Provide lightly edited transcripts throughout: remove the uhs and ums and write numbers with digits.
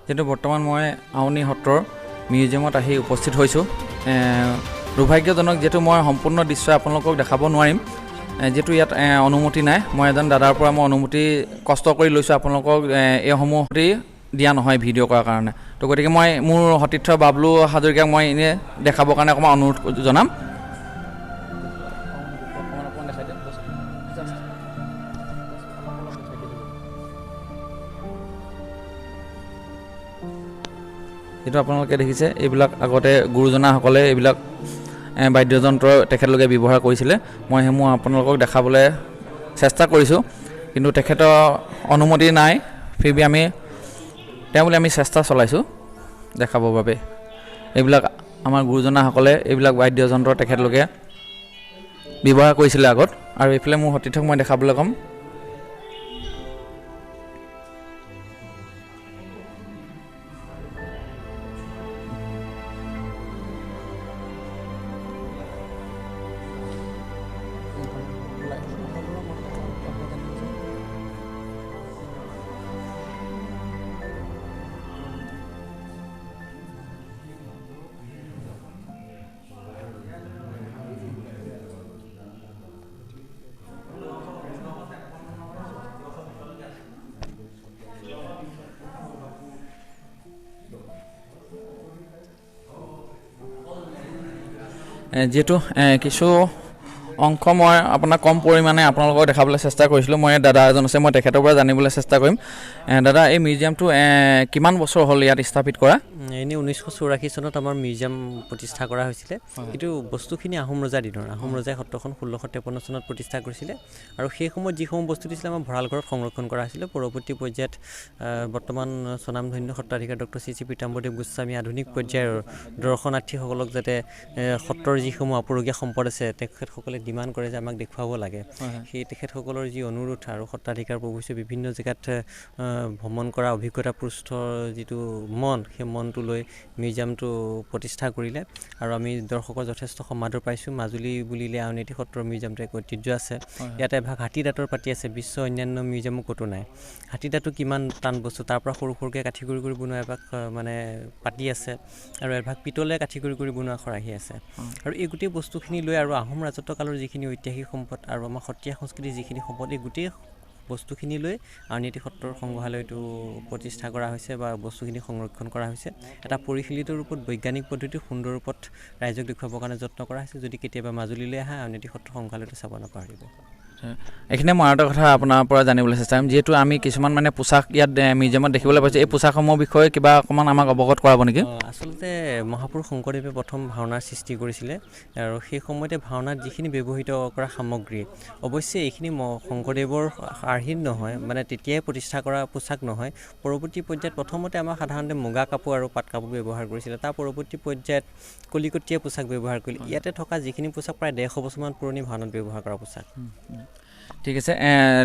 যিহেতু বৰ্তমান মই আউনী সত্ৰৰ মিউজিয়ামত আহি উপস্থিত হৈছোঁ। দুৰ্ভাগ্যজনক যিহেতু মই সম্পূৰ্ণ দৃশ্য আপোনালোকক দেখাব নোৱাৰিম, যিহেতু ইয়াত অনুমতি নাই। মই এজন দাদাৰ পৰা মই অনুমতি কষ্ট কৰি লৈছোঁ, আপোনালোকক এইসমূহ দিয়া নহয় ভিডিঅ' কৰাৰ কাৰণে। তো গতিকে মই মোৰ সতীৰ্থ বাবলু হাজৰিকাক মই এনেই দেখাবৰ কাৰণে অকণমান অনুৰোধ জনাম। যিটো আপোনালোকে দেখিছে, এইবিলাক আগতে গুৰুজনাসকলে এইবিলাক বাদ্যযন্ত্ৰ তেখেতলোকে ব্যৱহাৰ কৰিছিলে। মই সেইসমূহ আপোনালোকক দেখাবলৈ চেষ্টা কৰিছোঁ, কিন্তু তেখেতৰ অনুমতি নাই। ফিৰ আমি তেওঁ বুলি আমি চেষ্টা চলাইছোঁ দেখাবৰ বাবে। এইবিলাক আমাৰ গুৰুজনাসকলে এইবিলাক বাদ্যযন্ত্ৰ তেখেতলোকে ব্যৱহাৰ কৰিছিলে আগত। আৰু এইফালে মোৰ সতীৰ্থক মই দেখাবলৈ ক'ম। যিহেতু কিছু অংশ মই আপোনাক কম পৰিমাণে আপোনালোকক দেখাবলৈ চেষ্টা কৰিছিলোঁ। মই দাদা এজন আছে, মই তেখেতৰ পৰা জানিবলৈ চেষ্টা কৰিম। দাদা, এই মিউজিয়ামটো কিমান বছৰ হ'ল ইয়াত স্থাপিত কৰা? এনেই 1984 চনত আমাৰ মিউজিয়াম প্ৰতিষ্ঠা কৰা হৈছিলে। কিন্তু বস্তুখিনি আহোম ৰজাৰ দিনৰ, আহোম ৰজাই সত্ৰখন 1653 চনত প্ৰতিষ্ঠা কৰিছিলে আৰু সেই সময়ত যিসমূহ বস্তু দিছিলে আমাৰ ভঁৰাল ঘৰত সংৰক্ষণ কৰা হৈছিলে। পৰৱৰ্তী পৰ্যায়ত বৰ্তমান স্বনামধন্য সত্ৰাধিকাৰ ডক্টৰ শ্ৰী শ্ৰী পীতাম্বৰদেৱ গোস্বামী আধুনিক পৰ্যায়ৰ দৰ্শনাৰ্থীসকলক যাতে সত্ৰৰ যিসমূহ আপুৰুগীয়া সম্পদ আছে তেখেতসকলে ডিমাণ্ড কৰে যে আমাক দেখুৱাব লাগে, সেই তেখেতসকলৰ যি অনুৰোধ আৰু সত্ৰাধিকাৰ প্ৰভুছে বিভিন্ন জেগাত ভ্ৰমণ কৰা অভিজ্ঞতা পুষ্ট যিটো মন, সেই মনটো লৈ মিউজিয়ামটো প্ৰতিষ্ঠা কৰিলে আৰু আমি দৰ্শকৰ যথেষ্ট সমাদৰ পাইছোঁ। মাজুলী বুলিলে আউনীআটী সত্ৰৰ মিউজিয়ামটো এক ঐতিহ্য আছে। ইয়াত এভাগ হাতী দাঁতৰ পাতি আছে, বিশ্ব অন্যান্য মিউজিয়ামো ক'তো নাই। হাতী দাঁতটো কিমান টান বস্তু, তাৰ পৰা সৰু সৰুকৈ কাঠি কৰি কৰি বনোৱা এভাগ মানে পাতি আছে আৰু এভাগ পিতলে কাঠি কৰি কৰি বনোৱা খৰাহী আছে। আৰু এই গোটেই বস্তুখিনি লৈ আৰু আহোম ৰাজত্বকালৰ যিখিনি ঐতিহাসিক সম্পদ আৰু আমাৰ সত্ৰীয়া সংস্কৃতিৰ যিখিনি সম্পদ, এই গোটেই বস্তুখিনি লৈ আউনীআটী সত্ৰৰ সংগ্ৰহালয়টো প্ৰতিষ্ঠা কৰা হৈছে বা বস্তুখিনি সংৰক্ষণ কৰা হৈছে। এটা পৰিশীলিত ৰূপত বৈজ্ঞানিক পদ্ধতিৰ সুন্দৰ ৰূপত ৰাইজক দেখুৱাবৰ কাৰণে যত্ন কৰা হৈছে। যদি কেতিয়াবা মাজুলীলৈ আহে, আউনীআটী সত্ৰ সংগ্ৰহালয়টো চাব নাপাহৰিব। এইখিনিয়ে মই আৰু এটা কথা আপোনাৰ পৰা জানিবলৈ চেষ্টা কৰিম। যিহেতু আমি কিছুমান মানে পোছাক ইয়াত মিউজিয়ামত দেখিবলৈ পাইছোঁ, এই পোছাকসমূহৰ বিষয়ে কিবা অকণমান আমাক অৱগত কৰাব নেকি? আচলতে মহাপুৰুষ শংকৰদেৱে প্ৰথম ভাওনাৰ সৃষ্টি কৰিছিলে আৰু সেই সময়তে ভাওনাত যিখিনি ব্যৱহৃত কৰা সামগ্ৰী, অৱশ্যে এইখিনি শংকৰদেৱৰ আৰ্হিত নহয়, মানে তেতিয়াই প্ৰতিষ্ঠা কৰা পোছাক নহয়। পৰৱৰ্তী পৰ্যায়ত প্ৰথমতে আমাৰ সাধাৰণতে মুগা কাপোৰ আৰু পাট কাপোৰ ব্যৱহাৰ কৰিছিলে, তাৰ পৰৱৰ্তী পৰ্যায়ত কলিকতীয়া পোছাক ব্যৱহাৰ কৰিলে। ইয়াতে থকা যিখিনি পোছাক প্ৰায় 150 বছৰমান পুৰণি ভাওনাত ব্যৱহাৰ কৰা পোছাক। ঠিক আছে,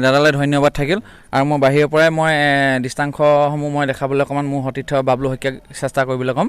দাদালৈ ধন্যবাদ থাকিল। আৰু মই বাহিৰৰ পৰাই মই দৃষ্টাংশসমূহ মই দেখাবলৈ অকণমান মোৰ সতীৰ্থ বাবলু শইকীয়াক চেষ্টা কৰিবলৈ ক'ম।